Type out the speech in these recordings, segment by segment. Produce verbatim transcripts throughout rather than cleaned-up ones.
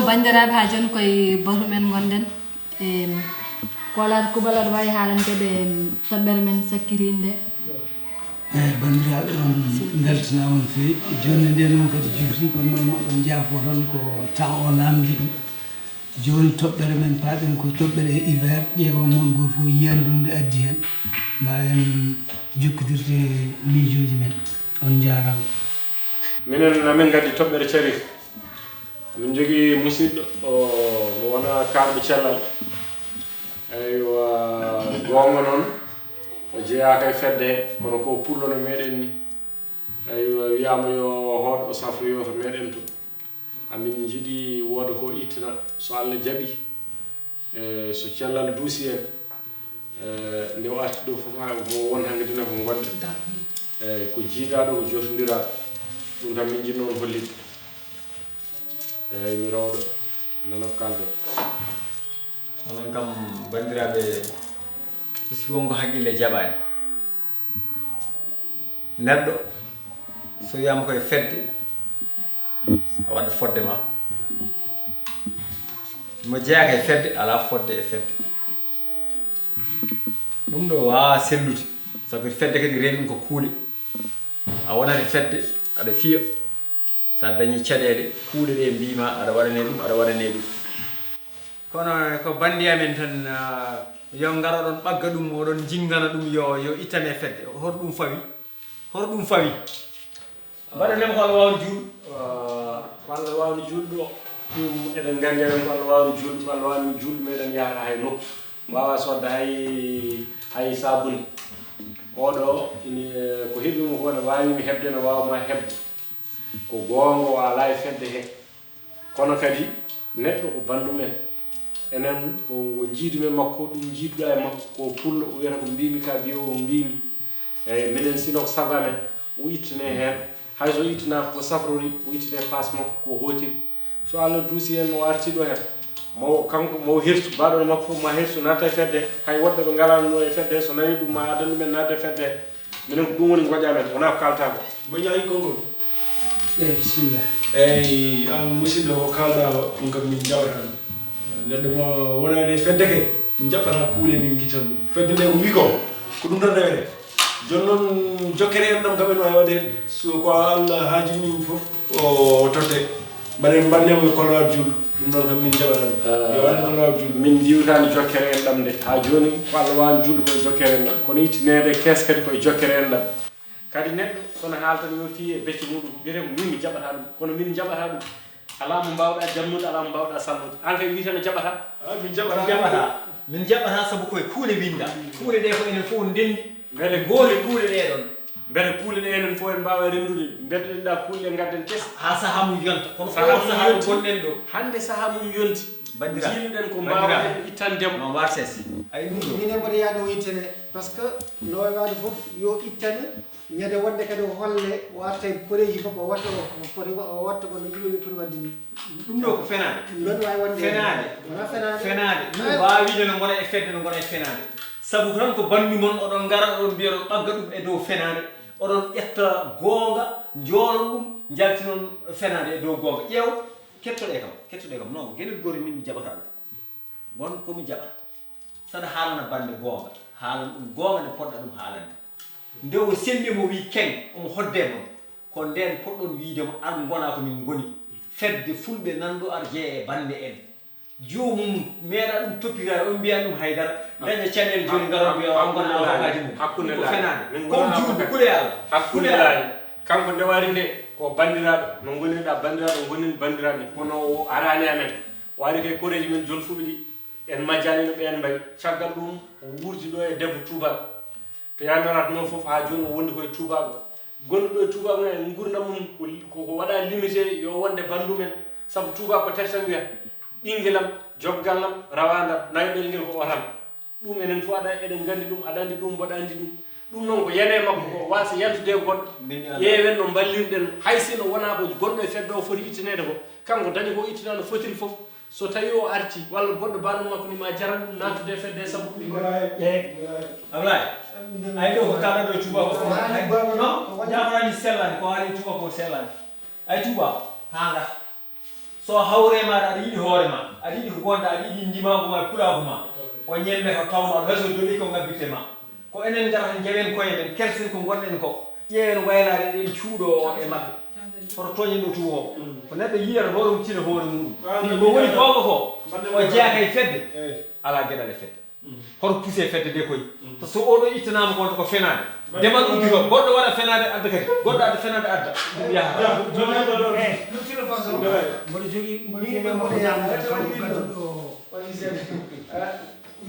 Banndiraaɓe, haa jooni koye batu men ngonɗen. Em, ko alaa kuuɓal aɗa waawi haalande ɓe, em, toɓɓere men sakkitiinde? Eeyi, banndiraaɓe, on mbeltanaama no feewi. Jooni nde noon kadi juuti, kono noon oɗon njaafo tan ko temps o naamndi ɗum. Jooni toɓɓere men paaɗen ko toɓɓere e hiver, ƴeewon noon gooto fof yiyan ɗum nde addi heen. Mbaawen jokkodirde miijooji men. On njaaraama. Minen amin ngaddi toɓɓere caɗeele. Min njogii musidɗo, o, mo wona kaalɗo cellal. Eywa, goonga noon, o jeyaaka e fedde he, kono ko pullo no meɗen ni. Eywa, wiyaama yo hooɗo o safroyo to meɗen to. Amin njiɗi wooda ko ittana, so Allah jaɓi. E so cellal duusi en, e nde o arti ɗo fof, haa ko won hannde dina ko ngonɗen. E ko jiidaa ɗo, ko jootondiraa. Ɗum tan min njiɗnoo on hollitde. Eeyi, mi rewɗo, nana ko kaalɗon. Onon kam, banndiraaɓe, puisque won ko haqqille jaɓaani. Neɗɗo, so wiyaama ko e fedde, a waɗa fodde ma. Mo jeyaaka e fedde, alaa fodde e fedde. Ɗum ɗo waawaa sellude, sabu fedde kadi reen ɗum ko kuule. A wonat e fedde, aɗa fiya. So a dañii caɗeele, kuule ɗe mbiima aɗa waɗane ɗum, aɗa waɗane ɗum. Kono ko banndi amen tan, ah, yo ngar oɗon ɓagga ɗum, oɗon njinngana ɗum, yo, yo ittane fedde. Hoto ɗum fawi? Hoto ɗum fawi? Mbaɗanen ko Allah waawni juulɗo. Ah, ko Allah waawni juulɗo. Ɗum eɗen nganndi amen ko Allah waawni juulɗo, ko Allah waawni juulɗo, meɗen yahata hay nokku. Waawaa sodde hay, hay saabunde. Oɗo, ine, ko heɓi mo ko ne waawi mi heɓde, ne waawa ma heɓde. Ko goonga, o alaa e fedde he. Kono kadi, neɗɗo ko banndum en. Enen ko, ko njiidu men makko, ɗum njiiduɗaa e makko, ko pullo, o wiyata ko mbiimi ka, biyo o mbiimi. Eeyi, minen sino ko sago amen, o ittane heen. Hay so ittanaaka ko safrori, o ittane paas makko ko hootiri. So Allah duusi en, o artii ɗo heen. Mo kanko, mo hertu, baaɗo makko fof ma hertu, naata e fedde. Hay woɗɓe ɓe ngalaano e fedde, so nani ɗum ma addan ɗumen naatde e fedde. Minen ko ɗum woni ngoƴa men, wonaa ko kaaltaa ko. Moƴƴaani konngol. Eeyi, bisimilla. Eeyi, aan musidɗo, ko kaalɗaa ko, ɗum kam min njaɓataa ɗum. Neɗɗo mo wonaani e fedde ke, min njaɓɓataa kuule, min ngittan ɗum. Fedde nde ko wii ko, ko ɗum tan rewete. Jooni noon, jokkere enɗam kam en waawi waɗde heen. So ko Allah haajini min fof, o totte. Mbaɗen, mbaɗnen mo kolowal juulɗo. Ɗum noon kam min njaɓataa ɗum. Yo waɗ kolowal juulɗo. Min ndiwtaani jokkere enɗam nde. Haa jooni, ko Allah waawni juulɗo ko e jokkere enɗam. Kono ittineede kees kadi ko e jokkere enɗam. Kadi neɗɗo, so no haalta ɗum, yo fiyi e becce muɗum, wiyete ko min mi jaɓataa ɗum. Kono min njaɓataa ɗum. Alaa mo mbaawɗaa jannude, alaa mo mbaawɗaa salnude. Aan kay wiyete no jaɓataa. Ah, min jaɓataa. Min jaɓataa. Min jaɓataa sabu koye kuule winndaa. Kuule ɗe ko enen fof ndenndi. Mbele gooto kuule ɗe ɗon. Mbele kuule ɗe enen fof en mbaawa renndude. Mbele ɗen ɗaa kuule ngadden kes. Haa sahaa mum yonta. Kono oo sahaa ɗo gonɗen ɗo. Hannde sahaa mum yonti. Banndiraaɓe. Njiiluɗen ko mbaawaɗen ittande mo. No warses. Ay ɗum ɗo. Minen mboɗo yaade o ittane. Parce que no waɗi fof yo ittane. Ñande wonde kadi o holle, o arta e koreeji fof, o watta, o foti, o watta ko no yimɓe ɓe poti waɗde ni. Ɗum ɗo ko fenaande. Ɗum ɗon waawi wonde. Fenaande. Wonaa fenaande. Fenaande. Ɗum waawi wiide no ngona e fedde, no ngona e fenaande. Sabu tan ko banndi mon, oɗon ngara, oɗon mbiya, oɗon ɓagga ɗum e dow fenaande. Oɗon ƴetta goonga, njoolon ɗum, njaltinon fenaande e dow goonga. Ƴeew, kettoɗee kam, kettoɗee kam. Non, geɗel gootel min mi jaɓataa ɗum. Won ko mi jaɓata. Saɗa haalana bannde goonga, haalan ɗum goonga nde poɗɗa ɗum haalande. Nde o selli mo wii keng, omo hoddee mon. Ko ndeen poɗɗon wiide mo, ar ngonaa ko min ngoni. Fedde fulɓe nan ɗo, ar jeye e bannde en. Joomum meeɗa ɗum toppitaade, on mbiya ɗum haydara. Daña caɗeele jooni ngara mbiya on ngona alfakaaji mum. Hakkunde laay. Ko fenaande. Min ngona alfakaaji. Comme juulɓe, kule Allah. Hakkunde laay. Kanko nde wari nde, ko banndiraaɗo. No ngonirɗaa banndiraaɗo, ngonir banndiraaɗo ni. Kono o araani amen. Wari kay koreeji men jolfuɓe ɗi. En majjaani no ɓeen mbayi. Caggal ɗum, o wuurdi ɗo e debbo tuubaaɗo. To yaamirata noon fof, haa jooni o wondi ko e tuubaaɗo. Gonɗo ɗo e tuubaaɗo noon, e nguurndam mum, ko, ko, ko waɗa limité, yo wonde banndum en. Sabu tuubaaɗo ko tati tan wiyata, ɓinngelam, joggallam, rawandam, nayoɓel ngel ko otam. Ɗum enen fof aɗa, eɗen nganndi ɗum, aɗa anndi ɗum, mboɗo anndi ɗum. Ɗum noon ko yane makko, ko waasa yaltude e goɗɗo. Ƴeewen no mballirɗen mo. Hay sinno wonaa ko gonɗo e fedde o foti ittaneede ko, kanko dañi ko ittana no fotiri fof. So tawii o artii, walla goɗɗo baaɗo makko ni, ma jaran ɗum naattude e fedde sabu ɗum. Eeyi. Ablaye, ay ɗo ko kala ɗo tuuba ko. Ay, no, jaafaraani sellaani, ko haali tuuba ko sellaani. Ay tuuba, haa ngar. So hawre ma aɗa yiɗi hoore ma, aɗa yiɗi ko ngonɗa, aɗa yiɗi ndimaagu ma e pulaagu ma, o ñemme ko tawma ɗo, hay so doli ko ngabbitte ma. Ko enen ngara tan njawen koye men, kersen ko ngonɗen ko, ƴeewen waylaade eɗen cuuɗoo e maɓɓe. Hoto tooñen ɗo tuuwo o? Ko neɗɗo yiyata hoore mum, tina hoore muɗum. Ko woni goonga ko, o jeyaaka e fedde, alaa geɗal e fedde. Hoto puse fedde nde koy. So oɗo ittanaama ko, ko fenaade. Demal uddito, goɗɗo waɗa fenaade adda kadi. Goɗɗo adda fenaade adda. Ɗum yahata. Mboɗo jogii, mboɗo jogii mboɗo yahata.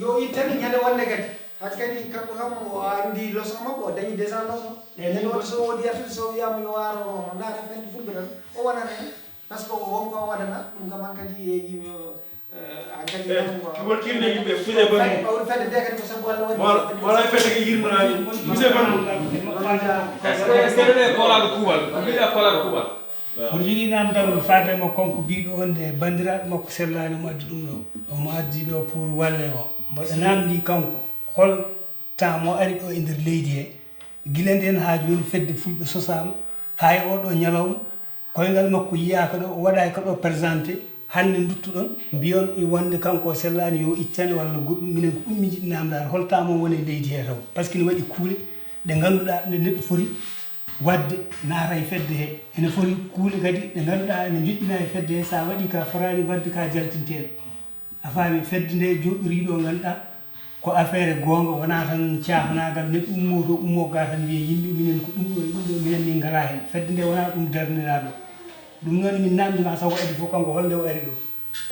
Yo ittan ñande wonde kadi. Hakkadi kanko kam o anndi leçon makko, o dañi déjà leçon. Eyi. Nden wonde so woodi artude, so wiyaama yo waaro naata fedde fulɓe tan, o wonata hen. Parce que o won ko o waɗana, ɗum kam hankadi e yimɓe, eh, hankadi e, noon ko won kirne yimɓe, fuɗe banndum. Ɓawde fedde nde kadi ko sabu Allah waɗi. Wala, wala fedde ko yirmanaani. Fuɗe banndum. Wala. Seɗe, seɗe ɗe koolaaɗo kuuɓal. Ko mbiɗa koolaaɗo kuuɓal. Mboɗo jogii naamndal faade mo kanko biiɗo on, nde banndiraaɗo makko sellaani mo addi ɗum ɗo. Omo addi ɗo pour walle o. Mboɗo naamndi kanko, hol temps mo ari ɗo e nder leydi he, gila nden haa jooni fedde fulɓe sosaama, haa e oo ɗoo ñalawma, koyngal makko yiyaaka ɗo, o waɗaaka ɗo présenté, hannde nduttuɗon, mbiyon wonde kanko o sellaani yo ittane walla goɗɗum, minen ko ɗum min njiɗi naamndaade, hol temps mo woni e leydi he taw? Parce que ne waɗi kuule ɗe ngannduɗaa nde neɗɗo foti waɗde naata e fedde he, ene foti kuule kadi ɗe ngannduɗaa ene njoƴƴina e fedde he, so a waɗi ka fotaani waɗde ka jaltinteeɗo. A faami, fedde nde jooɗorii ɗo ngannduɗaa ko affaire goonga, wonaa tan caafanaagal, neɗɗo ummoo to, ummoo ga tan wiya yimɓe minen ko ɗum ɗo e ɗum ɗo, minen min ngalaa heen. Fedde nde wonaa ɗum darniraaɗo. Ɗum noon min naamndi ma saw ko adii fof kanko holnde o ari ɗo?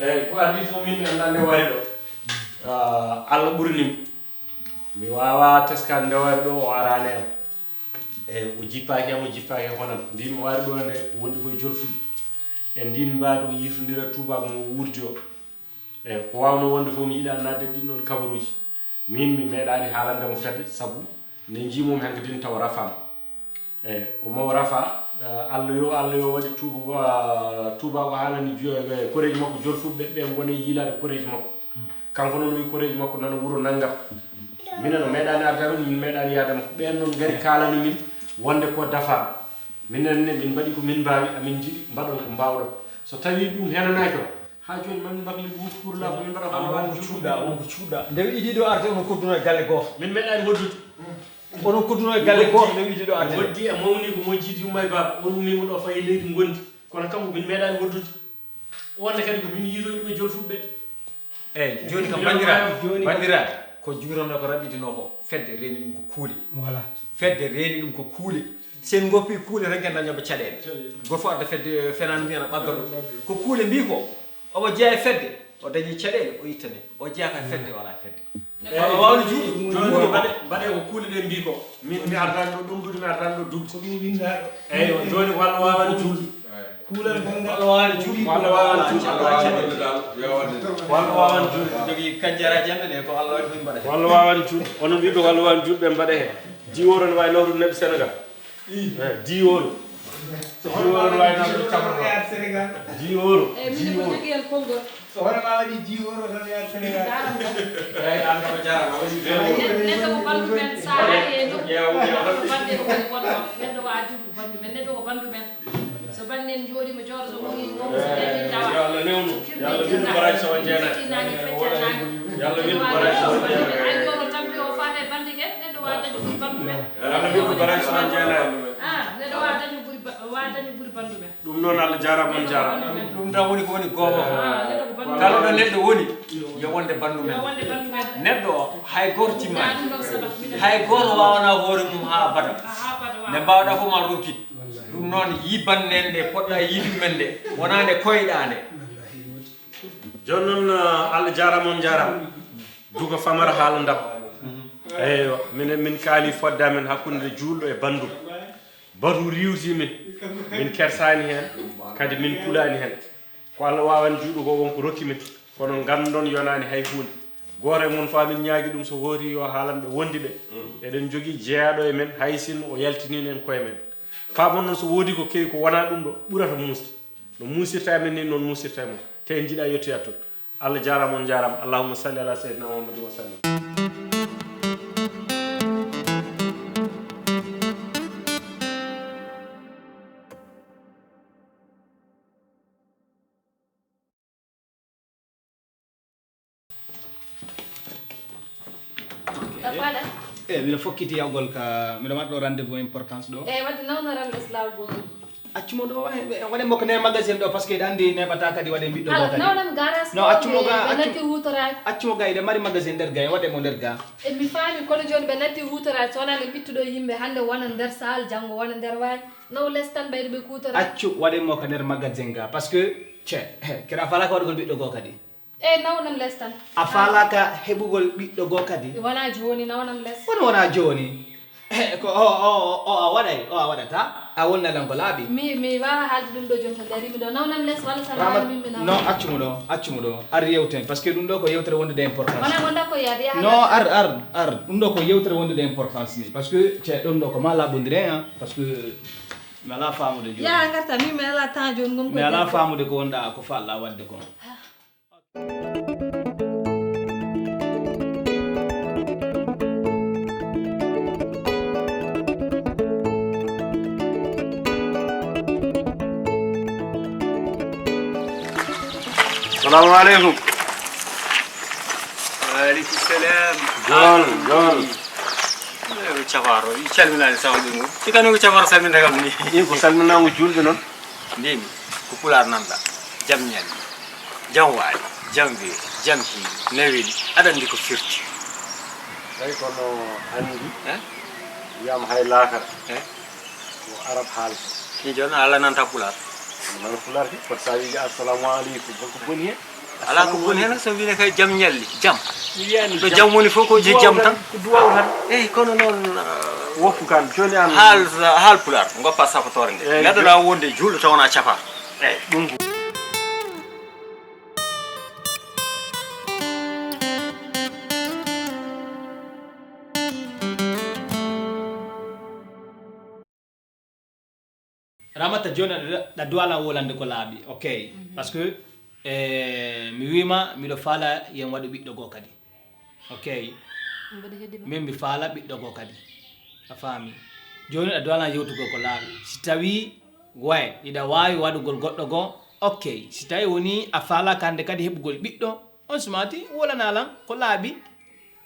Eeyi, ko adii fof min mi anndaa nde o ari ɗo. Ah, Allah ɓurani mi. Mi waawaa teskaade nde o ari ɗo, o araani am. Eeyi, o jippaaki am, o jippaaki am hono am. Mbiimi o ari ɗo nde, o wondi ko e Jolfuɓe. E ndiin mbaadi o yirtondira tuubaako mo o wuurdi o. Eeyi, ko waawnoo wonde fof mi yiɗaa naatde ɗiin ɗoon kabaruuji. Miin mi meeɗaani haalande mo fedde, sabu nde njiimi mi hankadi ne tawa rafaama. Eeyi, ko mo rafa, eh, Allah yo, Allah yo waɗi tuuba ko, ah, tuuba ko haalani ju-, eh, koreeji makko Jolfuɓe ɓe, ɓe ngoni yiilaade koreeji makko. Kanko noon o wiyi koreeji makko nana wuro nanngam. Minen o meeɗaani arde e amen, min meeɗaani yahde e makko. Ɓeen noon ngari kaalani min wonde ko dafaaɓe. Minen ne min mbaɗi ko min mbaawi, amin njiɗi mbaɗon ko mbaawɗon. So tawii ɗum henanaaki on, haa jooni, maa min mbakli buuɗi pour la, min mbaɗa. Ah, won ko cuuɗa, won ko cuuɗa. Nde o idii ɗo arde, onon kodduno e galle gooto. Min meeɗaani hoddude. Onon kodduno e galle gooto, nde o idii ɗo arde. Woddi e mawni ko mo jiidi yumma e baaba, on ummiima ɗo fayi leydi ngondi. Kono kanko min meeɗaani hoddude. Wonde kadi ko min yiitoyi ɗum e Jolfuɓe. Eeyi, jooni kam, banndiraaɓe, jooni kam, banndiraaɓe, ko juutanɗo ko raɓɓitinoo ko, fedde reeni ɗum ko kuule. Voilà. Fedde reeni ɗum ko kuule. So en ngoppii kuule tan, ngen dañooɓe caɗeele. Caɗeele. Gooto fof adda fedde, fenaande mbiya na ɓadda ɗum. Ko kuule mbii ko, omo jeyaa e fedde, o dañii caɗeele, o ittane. O jeyaaka e fedde, o alaa e fedde. Eeyi, walla waawde juuɗe. Jooni mbaɗe, mbaɗe ko kuule ɗe mbii ko. Min mi ardaani ɗo ɗumɗude, mi ardaani ɗo duɓde. Ko ɗum winndaaɗo. Eeyi, jooni walla waawani juulde. Kuulal ngal. Walla waawani juulde. Walla waawani juulde. Walla waawani juulde. Jogii kanjaraji en ɗe ko Allah waɗi fof mbaɗa heen. Walla waawani juulde. Onon wiɓe walla waawani juulde ɓe mbaɗa heen. Dix euros ne waawi nawrude neɗɗo Sénégal. Eeyi, dix euros. Dix euros ne waawi nawrude cafro. Dix euros. Eeyi, min ko jogii heen konngol. So hono ma waɗi dix euros tan yaade Sénégal. Eeyi, an kam a jaaraama, a waɗi dix euros. Neɗɗo, neɗɗo ko banndu men, so a ari e nokku, ƴeew, ƴeew. Ko banndu men woni ɗo. Neɗɗo waawaa juuɗe ko banndu men. Neɗɗo ko banndu men. So banndu men njooɗiima jooɗo, so woni wonko so ƴeewi tawa. Yo Allah newnu. Yo Allah windu baraaji so on jeenaani. Naange pecca naange. Yo Allah windu baraaji so on jeenaani. Ay, jooɗo tampi o faade banndu men. Neɗɗo waawaa dañde ɓuri banndu men. Yo Allah windu baraaji so on jeenaani. Ah, neɗɗo waawaa dañde ɓuri ba-, waawaa dañde ɓuri banndu men. Ɗum noon, Allah jaaraama, on jaaraama. Ɗum tan woni ko woni goonga ko. Kala ɗo neɗɗo woni, yo wonde banndu men. Neɗɗo o, hay gooto timmaani. Hay gooto waawanaa hoore mum haa abada. Nde mbaawɗaa fof ma ronkit. Ɗum noon, yiban nen nde poɗɗaa yiide men nde, wonaa nde koyɗaa nde. Jooni noon, Allah jaaraama, on jaaraama. Duga Famara haala ndam. Eywa, minen min kaali fodde amen hakkunde juulɗo e banndum. Batu riiwti min, min kersaani heen, kadi min kulaani heen. Ko Allah waawani juuɗo ko won ko rokki min, kono nganndon yonaani hay huunde. Gooto e mon fof amin ñaagi ɗum so hooti yo haalan ɓe wondi ɓe. Eɗen njogii jeyaaɗo e men, hay sinno o yaltiniino en koye men. Faamon noon so woodi ko kewi ko wonaa ɗum ɗo, ɓurata muusde. No muusirta e men ni, noon muusirta e mon. Te en njiɗaa yettoyaade toon. Allah jaaraama, on njaaraama. Allahumma salli ala sayyidina Muhammadin wa sallim. E, miɗo fokkiti yawgol ka, miɗo waɗɗo rendez-vous importance ɗo. E, wadde nawnoran les law goo. Accu mo ɗo, waɗe mo ko nder magasin ɗo, parce que ɗa anndi neɓata kadi waɗe ɓiɗɗo goo kadi. Nawnan garas. No, accu mo ga, ɓe natti huutoraaki. Accu mo ga, iɗa mari magasin nder ga, waɗe mo nder ga. E mi faami, kono jooni ɓe natti huutoraaki, so wonaa ɓe ɓittuɗo yimɓe, hannde wona nder saal, janngo wona nder waañ. Naw les tan ɓeyde ɓe kuutora. Accu, waɗe mo ka nder magasin ga, parce que, ce, kira falaka waɗugol ɓiɗɗo goo kadi. E, nawnan les tan. A faalaaka heɓugol ɓiɗɗo goo kadi? Wonaa jooni, nawnan les. Kono wonaa jooni. E, ko o, o, o, o a waɗay, o a waɗata. A wonna lan ko laaɓi. Mi, mi waawa haalde ɗum ɗo jooni to ndarii mi ɗo. Nawnan les walla tan Rama, min mi nawa. No, accu mo ɗo, accu mo ɗo. Ar yewten, parce que ɗum ɗo ko yewtere wondude importance. Wonaa wonda ko yaade yaha. No, ar, ar, ar. Ɗum ɗo ko yewtere wondude importance ni. Parce que ce ɗum ɗo ko ma laaɓondire, hein, parce que mi alaa faamude jooni. Yaha ngarta, min mi alaa temps jooni, ngon ko mi alaa debbo. Faamude ko wonɗa, ko faalɗa waɗde kon. Salaamu aleykum. Wa aleykum salaam. Joon, joon. Eh, ko cafaro, i calminaani sawɗi ngu. Sikani ko cafaro salminta kam ni. Ɗin ko salminaango juulɓe noon. Mbimi, ko pulaar nanɗa. Jam ñalli, jam waali, jam weeri, jam hiiri, neweli, aɗa anndi ko firti. Tawi kono anndi, eh? Wiyama hay laakara. Eh? Ko arab haalata. Ni jooni a lananta pulaar. Nana pulaar ke, kono sa wiiji assalamu aleykum, holko boni hen? Alaa ko boni hen, so wiyde kay jam ñalli, jam. Mi wiyani ɗo jam. Jam woni fof ko je jam tan. Ko duwaw tan. Eyi, kono noon, uh, woppu kan, jooni an. Haal, haal pulaar, goppa safotoore nde. Eyi, neɗɗo jo- na wonde juulɗo taw wona cafa. Eyi, ɗum ko. Ramata, jooni aɗa, aɗa duwala wolande ko laaɓi, ok. Mhm. Parce que, eh, mi wiima miɗo faala yen waɗu ɓiɗɗo goo kadi, ok. Mboɗo heɗima. Min mi faala ɓiɗɗo goo kadi, a faami. Jooni aɗa duwala yewtugol ko laaɓi. Si tawi way iɗa waawi waɗugol goɗɗo goo, ok. Si tawi woni a faala kande kadi heɓugol ɓiɗɗo, on sumaati wolana lan ko laaɓi.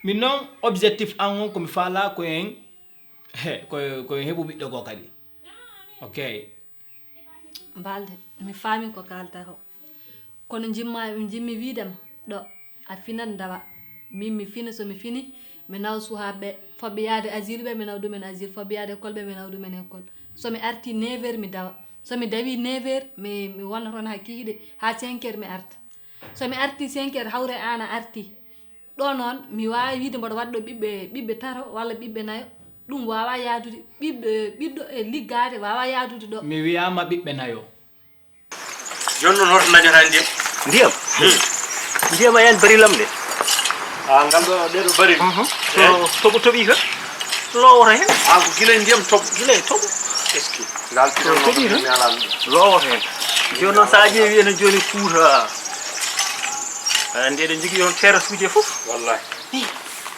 Min noon, objectif an on ko mi faala ko en, he, ko, ko en heɓu ɓiɗɗo goo kadi. Ok. Balde, mi faami ko kaalta ko. Kono njimma, njimmi wiidema ɗo a finat ndawa. Min mi fina, so mi fini, mi nawa suhaaɓe ɓe. Fotɓe yaade asile ɓe, mi nawa ɗumen asile. Fotɓe yaade école ɓe, mi nawa ɗumen école. So mi arti neuf heures, mi dawa. So mi dawi neuf heures, mi, mi wona toon haa kikiiɗe, haa cinq heures mi arta. So mi arti cinq heures, hawre aan a arti. Ɗo noon, mi waawi wiide mboɗo waɗɗo ɓiɓɓe, ɓiɓɓe tato walla ɓiɓɓe nayo. Ɗum waawaa yahdude. Ɓiɓɓe, ɓiɗɗo e liggaade waawaa yahdude ɗo. Mi wiyaama ɓiɓɓe nayo. Jooni noon, hoto ndañata ndiyam? Ndiyam? Hmm. Ndiyam a yani bari lam de. Ah, ngal ɗo, ɗee ɗo bari. Mhm. Eh? So toɓo toɓi ka? Lowata heen. Ah, ko gila e ndiyam toɓo? Gila e toɓo. Est-ce que? Ngal so toɓi tan, mi alaa ɗum. Lowata heen. Jooni noon, so a ƴeewi enen jooni Fuuta, aɗa anndi eɗen njogii toon terrasse uji e fof. Wallahi. Ih,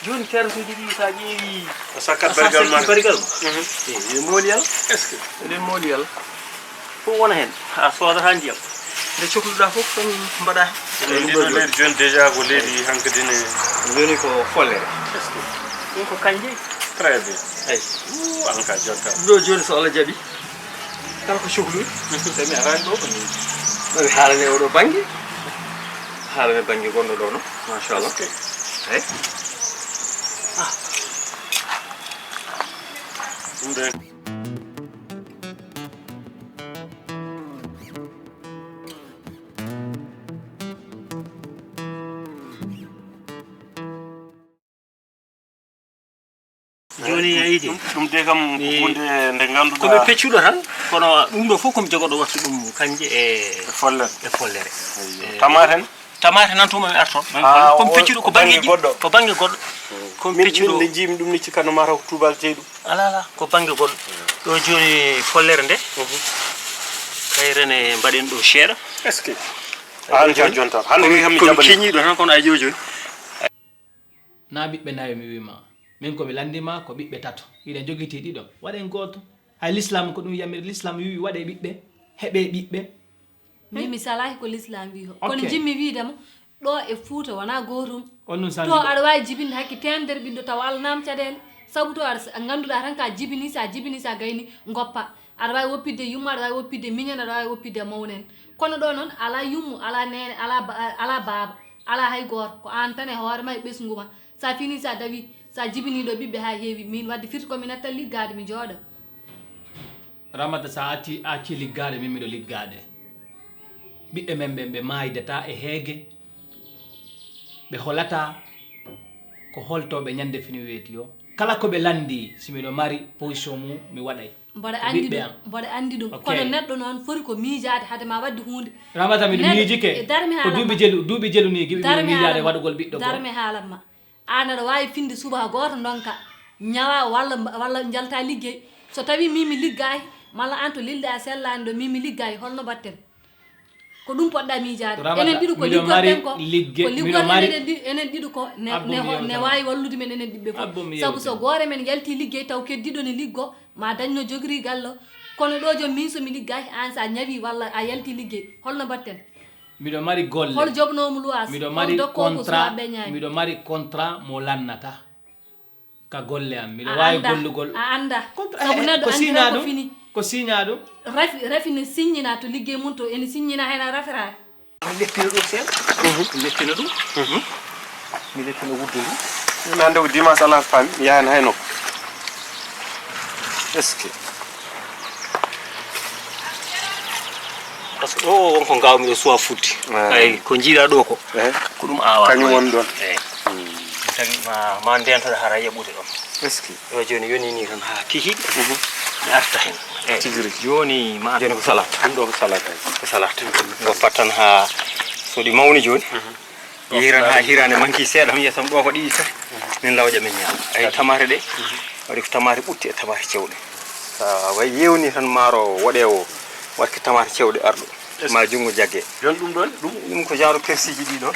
jooni terrasse uji ɗi, so a ƴeewi, a sakkat a barigal sakkat ma. Barigal ma. Mhm. Eh, eɗen mooli Yalla. Est-ce que? Eɗen mooli Yalla. Fof wona heen. A soodata ndiyam. Nde cohluɗaa fof, tan mbaɗaa heen. Eɗen ɗum ɗo nder jooni déjà ko leydi hankadi ne. Jooni ko follere. Est-ce que? Ɗum ko kanje. Très bien. Eyi. Wuu, an ka jonta. Ɗo jooni so Allah jaɓi, kala ko cohluɗo, so mi araani ɗo, ko ni. Ɗo mi haalane oɗo bannge, haalane bannge gonɗo ɗo no, machallah. Ok. Eyi. Ah. Ɗum ɗo. Jooni a yiɗi? Ɗum, ɗum de kam ko huunde nde ngannduɗaa. Ko mi peccuɗo tan, kono ɗum ɗo fof ko mi jogoɗo wattu ɗum kanje e, e follere. E follere. Eyyo. E tamaate en? Tamaate nan tuma mi arto. Ah, ko mi peccuɗo, ko bannge goɗɗo. Ko bannge goɗɗo. Ko mi peccuɗo. Min nde njiimi ɗum ni, cikkanno mataw ko tuubal jeyi ɗum. Alaa, alaa, ko bannge goɗɗo. Ɗo jooni follere nde. Mhm. Kayre ne mbaɗen ɗo seeɗa. Est-ce que? Aan ka jonta. Hannde kay kam mi jaɓani. Ko mi keñiiɗo tan kono a jooni. Na ɓiɓɓe nayo mi wiima. Min ko mi lanndima ko ɓiɓɓe tato. Hiɗen jogitii ɗiɗo. Waɗen gooto. Hay l'islam ko ɗum yamiri. L'islam wi'i waɗee ɓiɓɓe, heɓee ɓiɓɓe. Min mi salaaki ko l'islam wi'i ko. Ok. Kono njimmi wiide mo, ɗo e Fuuta wonaa gootum. On ɗum sanndi. To aɗa waawi jibinde hakke teemedere ɓiɗɗo tawa alanaama caɗeele. Sabu to aɗa s- ngannduɗaa tan ka jibini, sa jibini, sa gayni, ngoppa. Aɗa waawi woppitde yumma, aɗa waawi woppitde miñan, aɗa waawi woppitde mawnen. Kono ɗo noon, alaa yummu, alaa neene, alaa ba- alaa baaba, alaa hay gooto. Ko aan tan e hoore ma e ɓesngu ma. Sa fini, sa dawi, sa jibini ɗo ɓiɓɓe haa heewi. Min wadde firti ko mi nattat liggaade, mi jooɗo. Ramata, sa acci acci liggaade, min miɗo liggaade. Ɓiɓɓe men ɓen ɓe maaydataa e heege. Ɓe holataa ko holtooɓe ñande fini weeti o. Kala ko ɓe lanndii, si miɗo mari position mum, mi waɗay. Mboɗo anndi ɗum, mboɗo anndi ɗum. Kono neɗɗo noon foti ko miijaade hade ma waɗde huunde. Ramata, miɗo miijike ko duuɓi jelu duuɓi jelu nii giɓi miɗo miijaade waɗugol ɓiɗɗo goo. Darme haalan ma. Aan aɗa waawi finde subaka gooto ndonka ñawa walla walla njalta liggey. So tawii min mi liggaaki malla aan to lelɗi a sellaani ɗo min mi liggaaki, holno mbaɗten? Ko ɗum poɗɗa miijaade. Enen ɗiɗo ko liggorten ko ko liggorten enen ɗiɗo ko ne waawi wallude men enen ɓiɓɓe fof. Sabu so goore men yalti liggey taw keddiɗo ne liggo, ma dañno jogri gallo. Kono ɗo joom min so mi liggaaki, aan sa ñawi walla a yalti liggey, holno mbaɗten? Miɗo mari golle. Hol joɓnoomo luwaas? Miɗo mari contrat. Miɗo mari contrat mo lannata ka golle am. Miɗo waawi gollugol. A annda. Sabu neɗɗo ko anndira ko fini. Ko signa ɗum. Rafi rafi ne signina to liggey mum to ene signina heen a rafiraani. Mi leppina ɗum seeɗa. Mi leppina ɗum. Mi leppina wuddu ndu. Hannde ko dimanche, alaa so faami, yahan hay nokku. Est-ce que? Par ce que ɗo won ko ngaawmi ɗo suwa futti. Ay ko njiiɗa ɗo ko. Ko ɗum awa. Kañum woni ɗon. Eyi. Tagi ma ma ndentoɗa hara yaɓude ɗon. Est-ce que? Yo jooni yoni ni tan ha kihi. Mi arta hen. Eyi. Tigi rigi. Jooni ma. Jooni ko salat. Ɗum ɗo ko salat ay. Ko salat. Goppat tan ha so ɗi mawni jooni. Hiran ha hirande manki seeɗa mi yiyata ɗo ko ɗiɗi tati. Min lawƴa min ñaama. Ay tamate ɗe. Waɗi ko tamate ɓutti e tamate cewɗe. Sa way yewni tan maaro woɗewo waɗi ko tamate cewɗe arɗo. Ma junngo jagge. Jon ɗum ɗon? Ɗum ɗum ko genre persiji ɗi ɗon.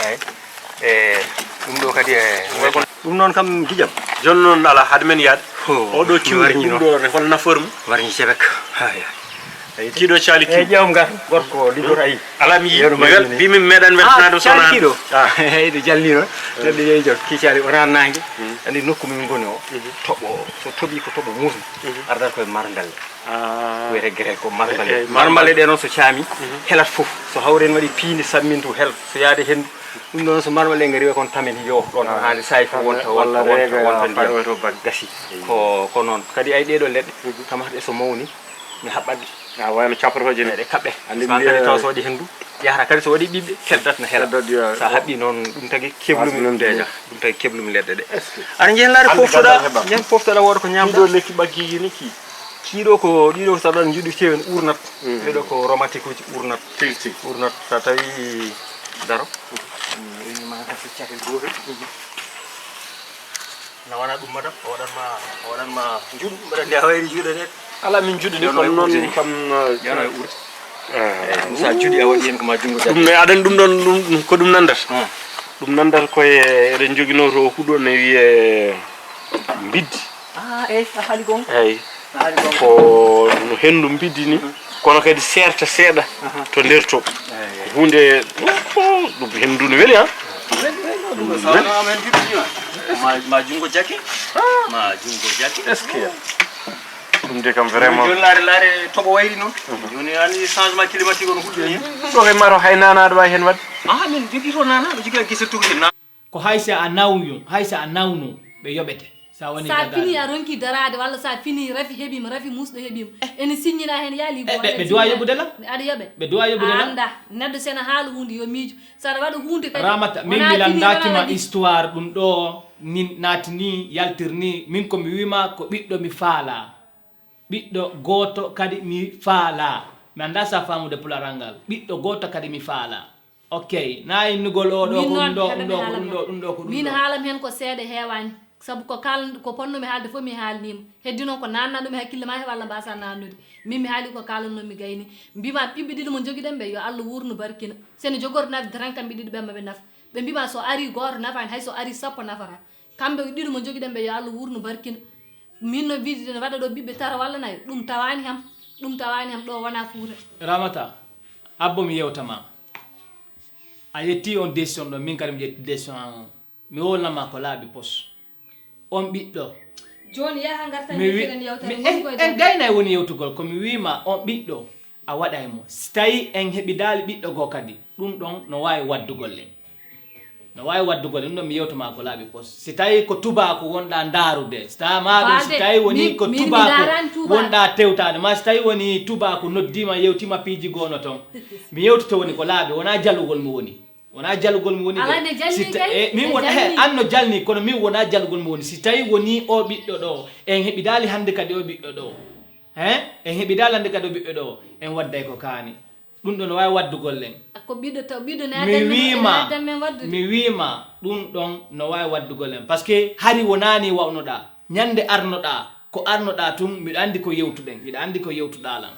Eyi. E ɗum ɗo kadi e. Ɗum noon kam gijam. Jon noon ala hade men yaade. Oɗo cuuɗi ɗum ɗo ne hol nafoore mum? Warñi cebek. Haya. Eyi tiiɗo caali kiiɗo. Eyi ƴeewam ngar gorko liggoro ayi. Ala mi yii mi wel mbi min meeɗan weltanaade sonaa. Kiiɗo. Eyi ɗo jalnino. Neɗɗo yeeyi jok kii caali wonaa naange. Andi nokku min ngoni o. Toɓo so toɓi ko toɓo muusno. Ardata koye mardalle. Wiyete grêle ko marmballe. Marmballe ɗe noon so caami helat fof. So hawre en waɗi piindi sammintu hel so yaade henndu. Ɗum ɗo noon so marmballe ngari wiya kon tamen yo ɗon haali saay fof wonta wonta wonta wonta ndiyam gasi. Ko ko noon kadi ay ɗeɗo leɗɗe tamata ɗe so mawni mi haɓɓat ɗe. A wayno caprotooje ni. Ɗe kaɓɓe. Andi mi kadi taw so waɗi henndu yahata kadi so waɗi ɓiɓɓe keddatna hela. Sa haɓɓi noon ɗum tagi keblumi déjà ɗum tagi keblumi leɗɗe ɗe. Aɗa jeeya laare poftoɗa jan poftoɗa wooda ko ñamɗa. Ɗiɗo lekki ɓaggiji ni ki. Ɗiɗo ko ɗiɗo ko saɗan juɗi tewen urnat. Ɗiɗo ko romatique uji urnat. Tigi tigi. Urnat sa tawi daro. Ini ma ko cate goto. Na wona ɗum madam o waɗan ma o waɗan ma juɗu mbaɗa nde a wayri juɗe ɗe. Ala min juɗe ni kono noon kam. Jano e ɓurti. Sa juɗi a waɗi hen ko ma junngo jaggi. Ɗum ne aɗan ɗum ɗon ɗum ko ɗum nandata. Ɗum nandata koye eɗen joginoo to huɗo ne wiyee mbiddi. Ah eyi a haali goonga. Eyi. A haali goonga. Ko no henndu mbiddi ni kono kadi seerta seeɗa to nder to. Ko huunde ɗum henndu no weli ha. Weli weli ɗum ɗo sawanama hen juɗɗini ma. Ma junngo jaggi. Ma junngo jaggi. Est-ce que. Ɗum de kam vraiment. Joni laare laare toɓo wayri noon. Joni ani changement climatique o no huɗɗini. Ɗo kay maro hay nana aɗa wawi hen wadde. Ah min jogui to nana mi jogui gese touriste na. Ko hay si a nawyo hay si a nawno ɓe yoɓete. Sa woni sa fini a ronki darade walla sa fini rafi heɓima rafi musɗo heɓima ene signina hen yaali. Ɓe dowa yoɓude la. Aɗa yoɓe. Ɓe dowa yoɓude la. Anda neɗɗo sena haala hunde yo miijo. Saɗa waɗa huunde kadi. Ramata, min mi lanndakima histoire ɗum ɗo min naatini yaltirni min ko mi wiima ko ɓiɗɗo mi faala. Ɓiɗɗo gooto kadi mi faala. Mi annda sa faamude pularal ngal. Ɓiɗɗo gooto kadi mi faala. Ok, na innugol o ɗo ko ɗum ɗo ɗum ɗo ko ɗum ɗo ko ɗum ɗo. Min haalam heen ko seeɗa heewaani. Sabu ko kal ko ponnomi haalde fof mi haalniima. Heddi noon ko naatnaa ɗum e hakkille maa he walla mbaasa naatnude. Min mi haali ko kaalannomi gayni. Mbiima ɓiɓɓe ɗiɗo mo njogiɗen ɓe yo Allah wuurnu barkina. Sene jogorde nafi daran kamɓe ɗiɗo ɓe maɓe nafa. Ɓe mbiima so ari gooto nafaani hay so ari sappo nafata. Kamɓe ɗiɗo mo njogiɗen ɓe yo Allah wuurnu barkina. Min no wiide ne waɗa ɗo ɓiɓɓe tara walla nayo ɗum tawaani ham. Ɗum tawaani ham ɗo wona Fuuta. Ramata, abbo mi yewtama. A yetti on décision ɗo min kadi mi ƴetti décision an on. Mi wolnama ko laaɓi pos. on ɓiɗɗo. Jooni yaha ngarta Mi wi- en yewtere mi- ngol en koye en darde. Gayna e woni yewtugol, ko mi wiima on ɓiɗɗo a waɗay mo. Si tawi en heɓidaali ɓiɗɗo goo kadi, ɗum ɗon no waawi waddugol en. No waawi waddugol en, ɗum ɗon mi yewta ma ko laaɓi pos. Si tawi ko tubaaku wonɗaa ndaarude, si tawi maa ɗum si Baalde, tawi woni min- ko min mi tubaaku ndaaraani tubaaku. Wonɗaa tewtaade, ma si tawi woni tubaaku noddiima yewtiima piiji goo no toon. Mi yewtoto woni ko laaɓi, wonaa jalugol mi woni. Wonaa jalugol mi woni de. Alaa nde jalni Si ta- kay, eh, min nde wona- jalni. Eh, an no jalni, kono min wonaa jalugol mi woni. Si tawi woni o ɓiɗɗo ɗo, en heɓidaali hannde kadi o ɓiɗɗo ɗo. He? En heɓidaali hannde kadi o ɓiɗɗo ɗo, en wadday ko kaani. Ɗum ɗon waawi waddugol en. Ko ɓiɗɗo taw ɓiɗɗo ne Mi wiima, addan men waddude. Mi wiima, ɗum ɗon no waawi waddugol en. Parce que hari wonaani wawnoɗaa. Ñande arnoɗaa, ko arnoɗaa tun, miɗo anndi ko yewtuɗen, miɗo anndi ko yewtuɗaa lan.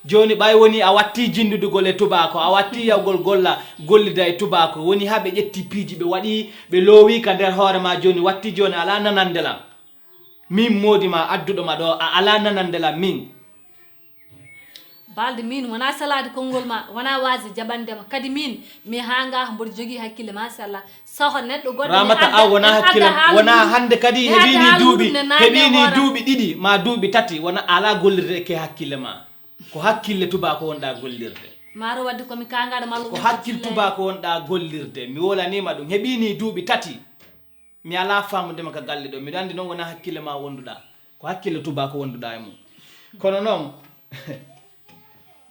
Jooni ɓay woni a watti jinndudugol e tubaako, a watti yawgol golla, gollida e tubaako, woni haa ɓe ƴetti piiji, ɓe waɗi, ɓe loowi ka nder hoore ma jooni, watti jooni alaa nanande lan. Min moodi ma adduɗo ma ɗo, a alaa nanande lan min. Baalde min wonaa salaade konngol ma, wonaa waasde jaɓande ma. Kadi min, mi haa ngaa mboɗo jogii hakkille, machallah. Saho neɗɗo goɗɗo mi Ramata adda- aw wonaa mi adda hakkille, haalugol- wonaa hannde kadi mi heɓii adda nii haalugol duuɓi, ɗum ne naatde heɓii nii hoore. Duuɓi ɗiɗi, ma duuɓi tati, wona alaa gollirde e ke hakkille ma. Ko hakkille tubaako wonɗaa gollirde. Maaro wadde ko mi kaangaɗo malla Ko hakkille tubaako wonɗaa gollirde. Mi wolaniima ɗum. Heɓii nii duuɓi tati. Mi alaa faamude ma ka galle ɗo. Miɗo anndi noon wonaa hakkille ma wonduɗaa. Ko hakkille tubaako wonduɗaa e mum. Kono noon,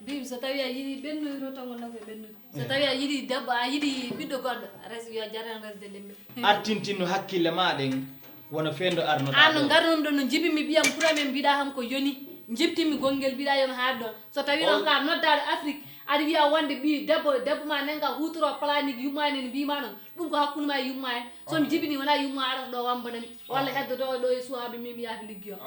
Bibi, so tawi a yiɗi ɓennude to tan wonno ko ɓennude. So tawi a yiɗi debbo, a yiɗi ɓiɗɗo goɗɗo, res yo jaren resde lembe. Artintinno hakkille ma ɗen, wono fendo arnoɗaa An no ɗo. Ngarnon ɗo no jibi mi ɓiyam pour amen mbiɗa han ko yoni. Jibtimi gongel mbiɗa yon haa ɗon. So tawi noon ka noddaɗo Afrique, aɗa wiya wonde ɓi debbo, debbo ma nen ka hutoro planning yumma en en mbima noon. Ɗum ko hakkunde ma e yumma en. So mi jibini wona yumma arata ɗo wambana mi. Walla heddoto ɗo e suwaaɓe min mi yaata liggi o.